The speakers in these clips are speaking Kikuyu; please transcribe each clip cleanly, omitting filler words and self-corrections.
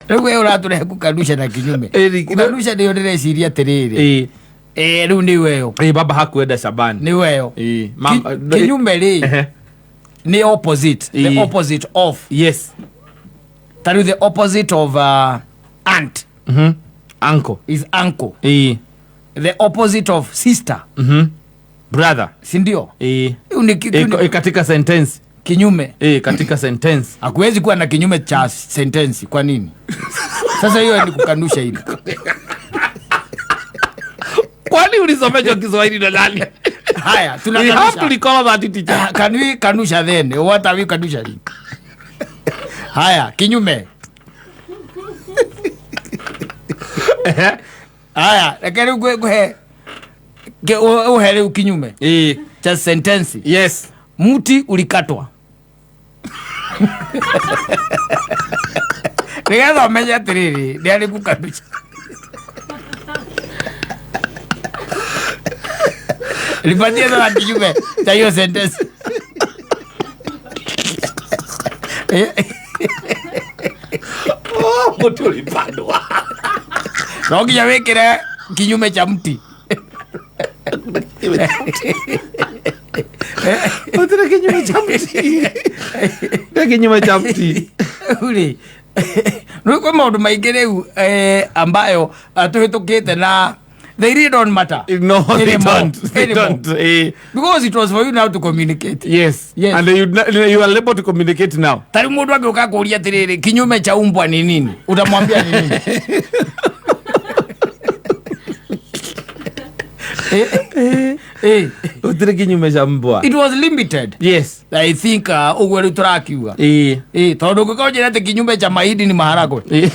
Rĩu we ũratũrehe kukanusha na kinyume. Ĩri- Kukanusha nĩyo ndĩreciria atĩrĩrĩ. Ĩĩ. Eh, rĩu nĩ weyo. Ĩĩ, baba hakuenda Shabani. Nĩ weyo. Ĩĩ, Kinyume rĩ Ehe. nĩ opposite. The Ĩĩ. opposite of. Yes. Ta rĩu the opposite of aunt Uncle. is uncle. Ĩĩ. The opposite of sister. Brother. Si ndio? Ĩĩ. Rĩu nĩ Ĩĩ, katika sentence. Kinyume. Ĩĩ, katika sentence. Hakuwezi kuwa na kinyume cha sentensi. Kwa nini? Sasa hiyo ni kukanusha ile. Kwani ulisomeshwa Kiswahili na nani? Haya, We have to tunakanusha. recover that, teacher. Can we kanusha then? What are we kanusha? Haya, kinyume. Haya, reke rĩu ngũhe ũhe rĩu kinyume Ĩĩ. cha sentensi. Yes. Mti ulikatwa. Nĩgetha ũmenye atĩrĩrĩ, nĩ arĩ kukanusha. Nipatie sasa kinyume cha hiyo sentence. Eh, Oh, mũtĩ ulipandwa. no nginya wĩkĩre kinyume cha mti. Gũtirĩ kinyume cha mti. Nĩ kinyume cha mti. Rĩu rĩ, rĩu kwĩ maũndũ maingĩ rĩu ambayo tũhĩtũkĩte na they really don't matter. No, they Anymore. don't. They Anymore. don't. Eh, Because it was for you now to communicate. yes. Yes. And you are able to communicate now. Ta rĩu mũndũ angĩũka kũũria atĩrĩrĩ, kinyume cha umbwa ni nini, utamwambia ni nini? Eh, eh. Gũtirĩ kinyume cha mbwa. It was limited. Yes. I think ũguo rĩu tũrakiuga. Ĩĩ. Eh, tondũ ũngĩkorwo njĩra atĩ kinyume cha mahindi ni maharagwe. Ĩĩ.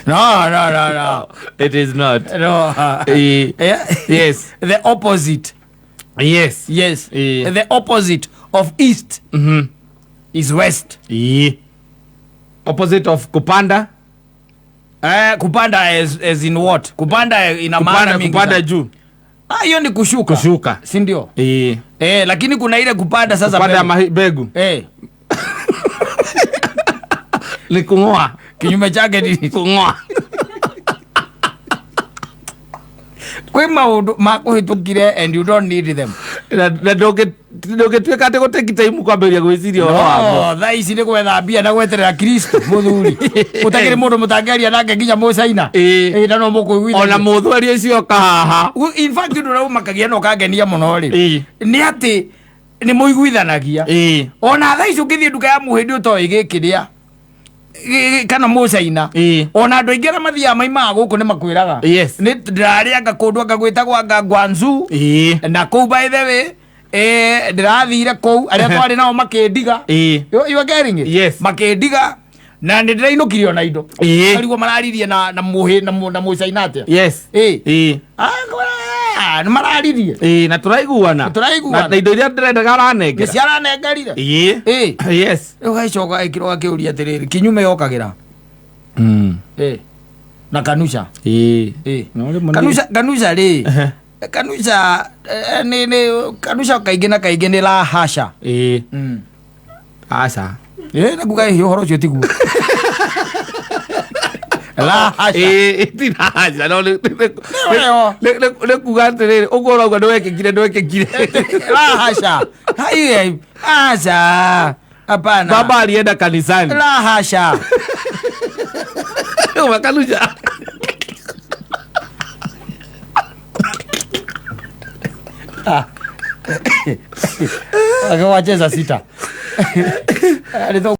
No, no, no, no. It is not. No. Ĩĩ. Yeah. Yes. The opposite. Yes. Yes. Eh. The opposite of east is west. Ĩĩ. Opposite of kupanda. Eh, kupanda as in what? Kupanda ina maana Kupanda, mingi kupanda sana. juu. Ah, hiyo ni kushuka. Kushuka. Si ndio? Ĩĩ. Eh, lakini kuna ile kupanda sasa Kupanda mbegu. mbegu. Eh, Ni kung'oa. kinyume chake ni Kung'oa. kwĩ maũndũ makũhĩtũkire and you don't need them. Na ndũngĩtuĩka atĩ gũteki time kwambĩrĩria gwĩciria ũhoro wamo. No, thaa ici nĩ gwetha mbia na gweterera Kristo mũthuri. Ũtakĩrĩ mũndũ mũtangĩaria nake nginya mũcaina. Ĩĩ. Ĩĩ, na no mũkũiguithania. Ona mũthweri ũcio oka haha. In fact ũndũ ũrĩa ũmakagia na ũkangenia mũno rĩ Ĩĩ. nĩ atĩ nĩ mũiguithanagia. Ĩĩ. Ona thaa ici ũngĩthiĩ nduka ya mũhĩndĩ ũtoĩ gĩkĩrĩa kana mũcaina, Ĩĩ. ona andũ aingĩ arĩa mathiaga maimaga gũkũ nĩ makwĩraga, Yes. nĩ ndĩrarĩanga kũndũ anga gwĩtagwo anga Guangzhou. Ĩĩ. Na kũu, by the way, ndĩrathire kũu arĩa twarĩ nao makĩndiga. Ĩĩ. You are getting it? Yes. Makĩndiga na nĩ ndĩrainũkirie ona indo. Ĩĩ. Arigwo mararirie na mũhĩ na mũcaina atĩa? Yes. Ĩĩ. Ĩĩ. Ah, nĩ mararirie. Ĩĩ, na tũraiguana. Tũraiguana. Na indo iria ndĩrendaga Nĩ aranengera. ciaranengerire. Ĩĩ. Ĩĩ. Yes. Rĩu gacoka ĩkĩrwo akĩũria atĩrĩrĩ, kinyume yokagĩra Ĩĩ. Na kanusha. Ĩĩ. Ĩĩ. No rĩmwe nĩ- Kanusha rĩ, Ehe. kanusha nĩ kanusha kaingĩ na kaingĩ nĩ la hasha. Ĩĩ. Aca. Ĩĩ, na kuga ĩhĩ ũhoro ũcio tiguo. La hasha. Ĩĩ, ti la hasha, no Nĩyo. nĩ kuga atĩrĩrĩ, ũguo ũrauga nĩwekĩkire, nĩwekĩkire. La hasha. Hai, hasha. Hapana. Baba alienda kanisani. La hasha. Wakanusha. Akawacheza sita.